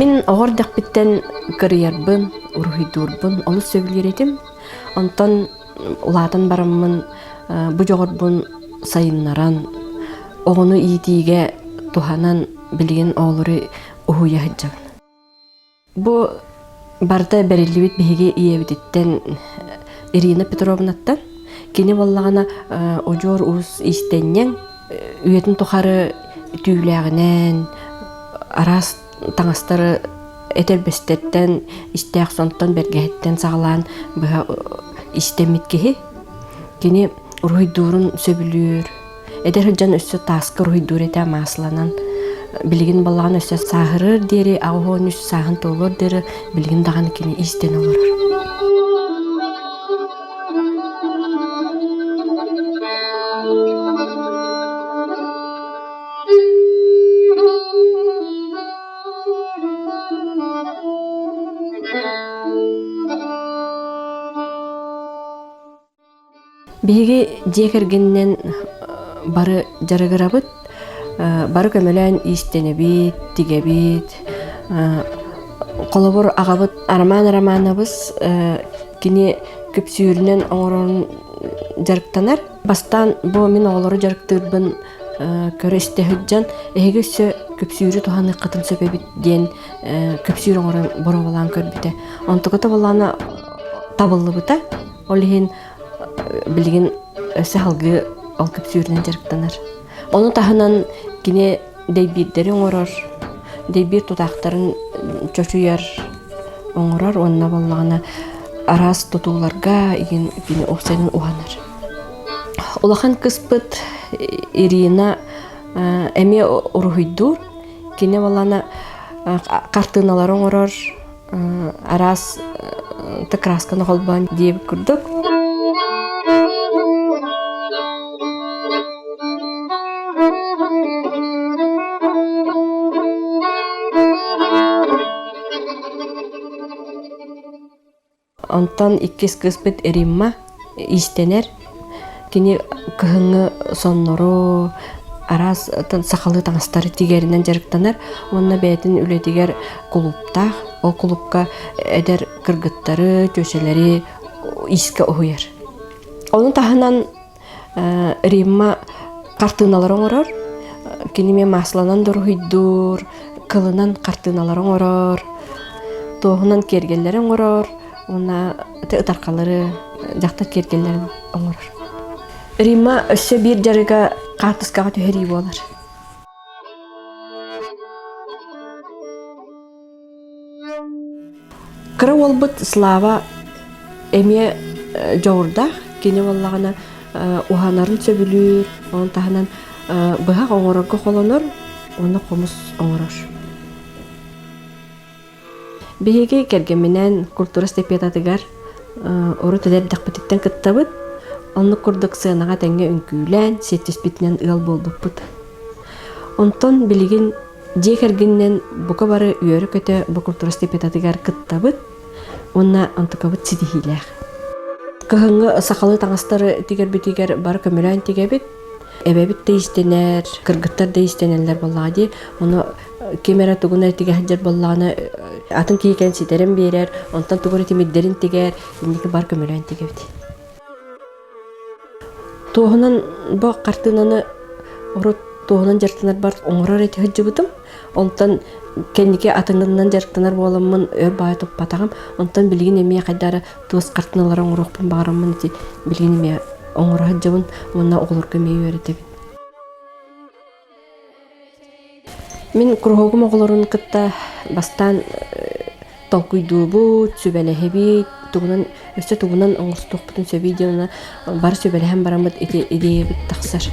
Мин оҕо эрдэхпиттэн кырыйарбын, уруһуйдуурбун олус сөбүлүүр этим. Онтон улаатан бараммын бу дьоҕурбун сайыннаран, оҕону иитиигэ туһанан билигин оҕолору уһуйа сылдьабын. Бу барыта бэриллибит биһиги ийэбититтэн Ирина Петровнаттан. Кини буоллаҕына удьуор уус иистэнньэҥ, үйэтин тухары түүлээҕинэн араас таҥастары этэрбэстэртэн, истээх сонтон, бэргэһэттэн саҕалаан быһа истэммит киһи. Кини уруһуйдуурун сөбүлүүр. Эдэр сылдьан өссө тааска уруһуйдуур этэ масланан. Билигин балаҕан өссө сааһырыар диэри, 83 сааһын туолуор диэри билигин даҕаны кини иистэн олорор. Биһиги дьиэ кэргэнинэн бары дьарыгырабыт, бары көмөлөөн иистэнэбит, тигэбит. Холобур, аҕабыт Роман Романовыс кини күпсүүрүнэн оҥорон дьарыктанар. Бастаан бу мин оҕолору дьарыктыырбын көрө-истэ сылдьан, эһиги өссө күпсүүрү туһаныаххытын сөп эбит диэн күпсүүр оҥорон боруобалаан көрбүтэ. Онтуката буоллаҕына табыллыбыта. Ол иһин билигин өссө салгыы ол күпсүүрүнэн дьарыктанар. Ону таһынан кини дэйбиирдэри оҥорор, дэйбиир тутаахтарын чочуйар, оҥорор уонна буоллаҕына араас тутууларга игин кини уопсайынан уһанар. Улахан кыспыт Ирина эмиэ уруһуйдуур. Кини буоллаҕына хартыыналары оҥорор, араас красканы холбоон диэбит курдук. Онтон иккис кыыспыт Римма иистэнэр. Кини кыһыҥҥы соннору, араас сахалыы таҥастары тигэринэн дьарыктанар уонна бэйэтин үлэтигэр кулууптаах. Ол кулуупка эдэр кыргыттары, түөсэлэри иискэ уһуйар. Ону таһынан Римма хартыыналары оҥорор. Кини эмиэ масланан дуруһуйдуур, кылынан хартыыналары оҥорор, туоһунан киэргэллэри оҥорор уонна ытархалары, дьахтар киэргэллэрин оҥорор. Римма өссө биир дьарыга хаартыскаҕа түһэрии буолар. Кыра уолбут Слава эмиэ дьоҕурдаах, кини буоллаҕына уһанарын сөбүлүүр, ону таһынан быһах оҥорорго холонор уонна хомус оҥорор. Биһиги кэргэмминээн культура эстафетатыгар урут эдэрдэхпититтэн кыттабыт. Оннук курдук сыанаҕа тэҥҥэ үҥкүүлээн, сиэттиспитинэн ыал буолбуппут. Онтон билигин Дьиэ кэргэнинэн бука бары үөрэ-көтө бу культура эстафетатыгар кыттабыт уонна онтукабыт ситиһиилээх. Кыһыҥҥы сахалыы таҥастары тигэрбитигэр бары көмөлөөн тигэбит. Эбэбит да иистэнэр, кыргыттар да иистэнэллэр буоллаҕа дии. Ону ким эрэ тугун эрэ тигэ сылдьар буоллаҕына, атын киһи кэлэн ситэрэн биэрэр, онтон тугу эрэ тимирдэрин тигэр, инники бары көмөлөөн тигэбит. Туоһунан бу хартыынаны урут туоһунан дьарыктанарбар оҥорор этэ сылдьыбытым. Онтон кэнники атынынан дьарыктанар буоламмын өр баҕайы туппатаҕым. Онтон билигин эмиэ хайдах эрэ туос хартыыналары оҥоруохпун баҕараммын ити билигин эмиэ оҥоро сылдьабын уонна оҕолорго эмиэ үөрэтэбин. Мин куруһуогум оҕолорун кытта бастаан толкуйдуубут, сүбэлэһэбит, тугунан өссө тугунан оҥостуохпутун сөбүй диэн уонна бары сүбэлэһэн бараммыт ити идеябыт тахсар.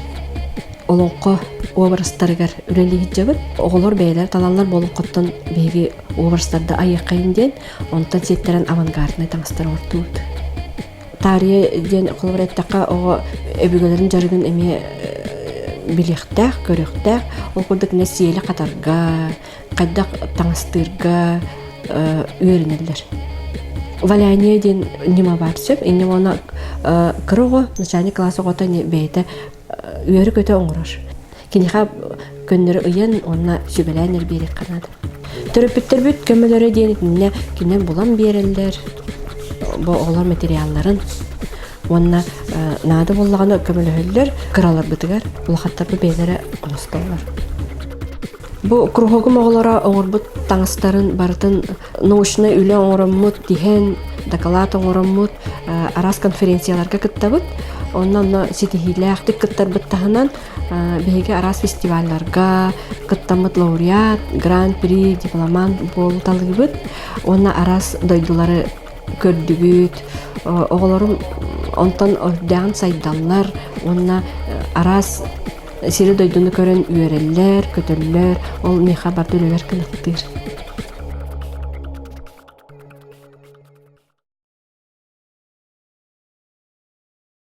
Олоҥхо уобарастарыгар үлэлии сылдьабыт. Оҕолор бэйэлэрэ талаллар бу олоҥхоттон биһиги уобарастарда айыаххайын диэн, онтон сиэттэрэн авангарднай таҥастары оҥортуубут. Таарыйа диэн холобур эттэххэ, оҕо өбүгэлэрин дьарыгын эмиэ билиэхтээх, көрүөхтээх. Ол курдук эмиэ сиэли хатарга, хайдах таҥастыырга үөрэнэллэр. Валяние диэн ньыма баар сөп. Инньэ уонна кыра оҕо, начальник класс оҕото бэйэтэ үөрэ-көтө оҥорор. Киниэхэ Көннөрү ыйан уонна сүбэлээн эрэ биэриэххэ наада. Төрөппүттэрбит көмөлөрө диэн итиннэ кинилэр булан биэрэллэр бу оҕолор материалларын уонна наада буоллаҕына көмөлөһөллөр кыраларбытыгар улахаттарбыт бэйэлэрэ оҥостоллор. Бу кругогум оҕолоро оҥорбут таҥастарын барытын научнай үлэ оҥороммут, тиһэн, дакылаат оҥороммут, араас конференцияларга кыттабыт. Онно онно ситиһиилээхтик кыттарбыт таһынан биһиги араас фестивалларга кыттаммыт лауреат, гран-при, дипломант буолуталыыбыт уонна араас дойдулары көрдүбүт. Оҕолорум онтон үрдээҕин сайдаллар уонна араас сири-дойдуну көрөн үөрэллэр, көтөллөр. Ол миэхэ барда үлэбэр кынаттыыр.